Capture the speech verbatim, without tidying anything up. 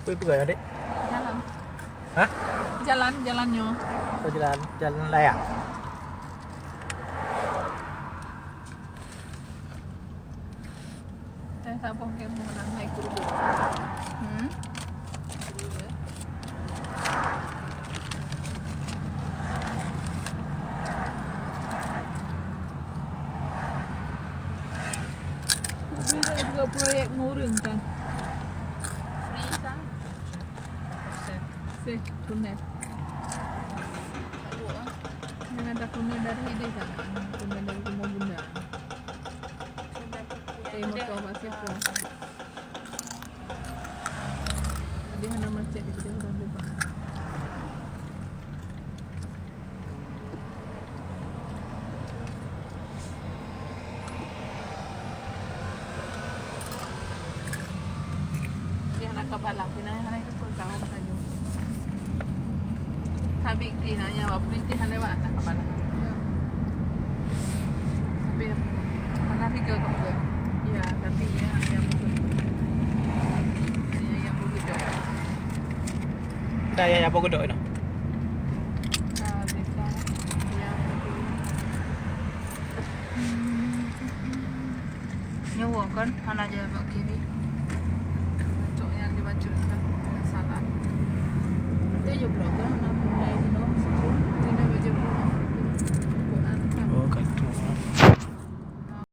Peue, peue, Adek? Jalan. Hah? Jalan, jalan nyoe. Oh, jalan, jalan layang. Teh saboh keu meunan hai guru. Hmm? Ubi dah juga proyek ngurung kan. Free kan? Seh, tunet. Yang ada tunet dari desa kan? Tunet dari rumah bunda. Eh, motor Pak Sepo. Dia hana macet di kedai orang tu, Pak. Dia hana kabalah, dia hana itu pun kalah saja. Tapi dia nanya, awak perintah hana lewat, hana kabalah. Tapi hana tiga ke muka. Ya, tapi ya, yang muka. Yang, yang muka jauh. Dah, ya, ya, apa gedok tu? Nyoe kan hana jai bak kiri. Cok nyan dibacut kan salah. Itu je blok.